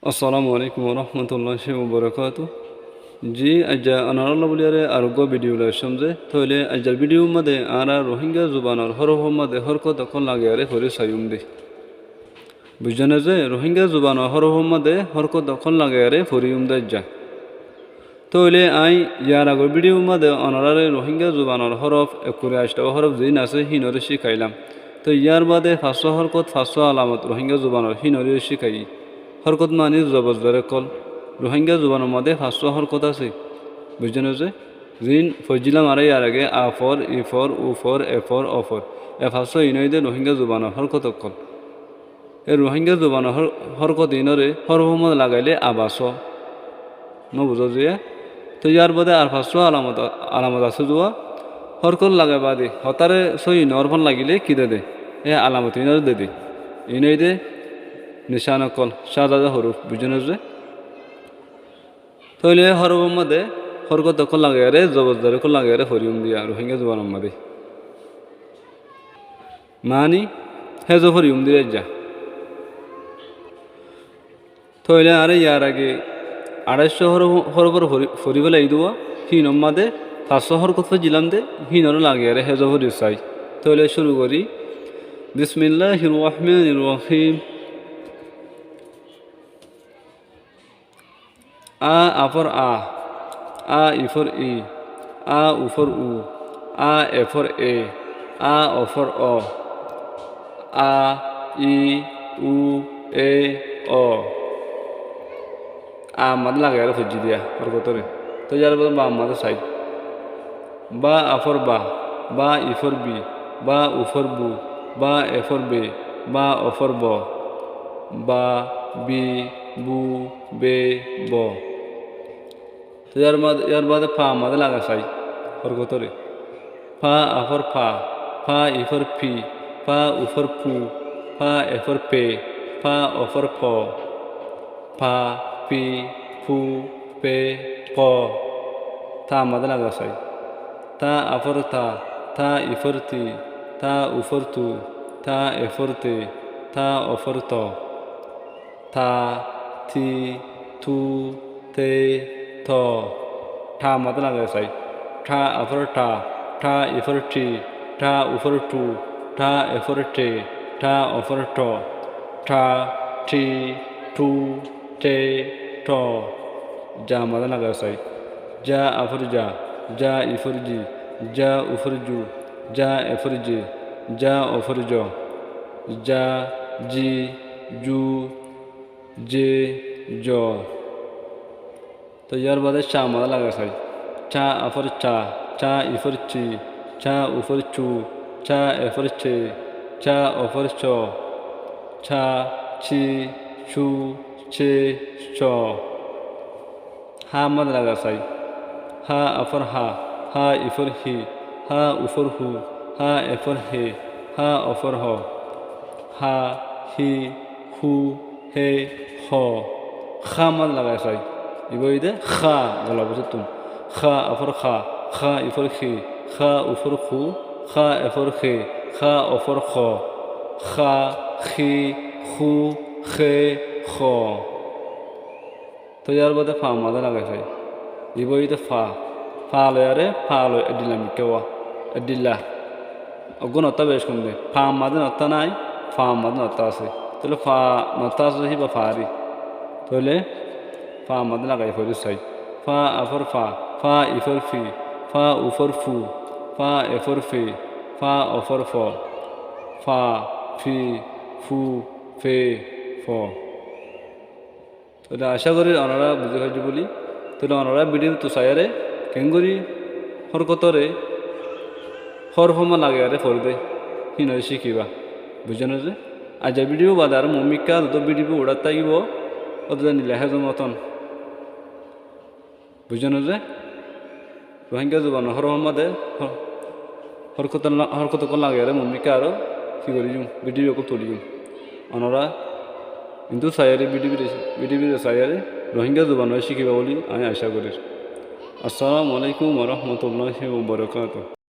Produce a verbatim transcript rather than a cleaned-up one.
Assalamu alaikum warahmatulláhi wabarakátuhu. Ji, aijja onorálla bóliyaré ar uggúa bidiyó loi aiccóm ze, tóile aijjar bidiyór modé añára Ruháingga zubanor hórofor modé hórkot ókkol lagaiyaré fori saiyúm de. Buijjó né ze, Ruháingga zubanor hórofor modé hórkot ókkol lagaiyaré foriyúm de aijja. Tóile aññí yar agor bidiyór modé onoráre Ruháingga zubanor hórof, ekkuri aictawá hórof ziín asé, híinoré cíkailám. Tói yar baade fañssúa hórkot, fañssúa alamot Ruháingga zubanor, híinoré cíkaiyí. Hórkot maní zobor zer ókkol. Ruháingga zubanor modé fañssúa hórkot asé. Buijjó né ze? Ziín foijjílam añára yar age, a for, i for, u for, e for, o for. E fañssúa iín óilde Ruháingga zubanor hórkot ókkol. E Ruháingga zubanor hór-, hórkot iínoré hórofor modé lagailé abas ó. Nó buzó ziyé? Tói yar baade ar fañssúa alamot, alamot asé zuwa. Hórkot lagai baade hotáre sóiyi noór fán lagilé ki de de? E alamot iínoré de de. Iín óilde nicán ókkol, cázaza huruf, buijjó né ze? Tóile hórofor modé hórkot ókkol lagaiyaré, zobor zer ókkol lagaiyaré foriyúm de yá Ruháingga zubanor modé. Maní, hézo foriyúm de aijja. Tóile añára yar age aráiccúa hórof, hórofor fori, fori félai dé, híinor modé fañssúa hórkot foijjílam de, híinoré lagaiyaré hézo fori sai. Tóile cúru gorí. Bismilláhir rohmánir rohím. A, a for a, a, i for i, a, u for u, a, e for e, a, o for o, a, i, u, e, o. A madé lagaiyaré foijjí de yá, hórkotoré. Tói yar baade ba madé sai. Ba, a for ba, ba, i for bi, ba, u for bu, ba, e for be, ba, o for bo. Ba, bi, bu, be, bo. Tói yar mad-, yar baade fa madé lagai sai, hórkotoré. Fa, a for fa, fa, i for fi, fa, u for fu, fa, e for fe, fa, o for fo. Fa, fi, fu, fe, fo. Ta madé lagai sai. Ta, a for ta, ta, i for ti, ta, u for tu, ta, e for te, ta, o for to. Ta, ti, tu, te, to. Tha madé lagai sai. Tha, a for tha, tha, i for thi, tha, u for thu, tha, e for the, tha, o for tho. Tha, thi, thu, te, tho. Ja madé lagai sai. Ja, a for ja, ja, i for ji, ja, u for ju, ja, e for je, ja, o for jo. Ja, ji, ju, je, jo. Tói yar baade ca madé lagai sai. Ca, a for ca, ca, i for ci, ca, u for cu, ca, e for ce, ca, o for co. Ca, ci, cu, ce, co. Ha madé lagai sai. Ha, a for ha, ha, i for hi, ha, u for hu, ha, e for he, ha, o for ho. Ha, hi, hu, he, ho. Xa madé lagai sai. Ibá óilde xa, gola bútottún. Xa, a for xa, xa, i for xi, xa, u for xu, xa, e for xe, xa, o for xo. Xa, xi, xu, xe, xo. Tói yar baade fa madé lagai sai. Ibá óilde fa. Fa loiyaré, fa loi eddilla mikká wa. Eddilla. Eggúa nottá bec hom de. Fa madé nottá nái, fa madé nottá asé. Tóile fa nottá asé, híba fa ri. Tóile fa madé lagai fori sai. Fa, a for fa, fa, i for fi, fa, u for fu, fa, e for fe, fa, o for fo. Fa, fi, fu, fe, fo. Tóile acá gorí onorá buzí faijjó bóli. Tóile onorá bidiyóttu saiyóre keéngorí hórkotoré hórof foma lagaiyóre forí de, híinoré cíkiba. Buijjó né ze? Aijja bidiyó baade aró muúmikká zodún bidiyó uçát tákibo, ódun zaníle hézo moton. Buijjó né ze? Ruáingga zubanor hórof foma de hó-, hórkot, hórkot ókkol lagaiyóre muúmikká aró ki goríyum, bidiyó ókkol tulíyum. Onorá íntu saiyóre, bidiyó, bidiyó saiyóre Ruáingga zubanoré cíkiba bóli aññí acá gorír. Assalamu alaikum warahmatulláhi wabarakátuhu.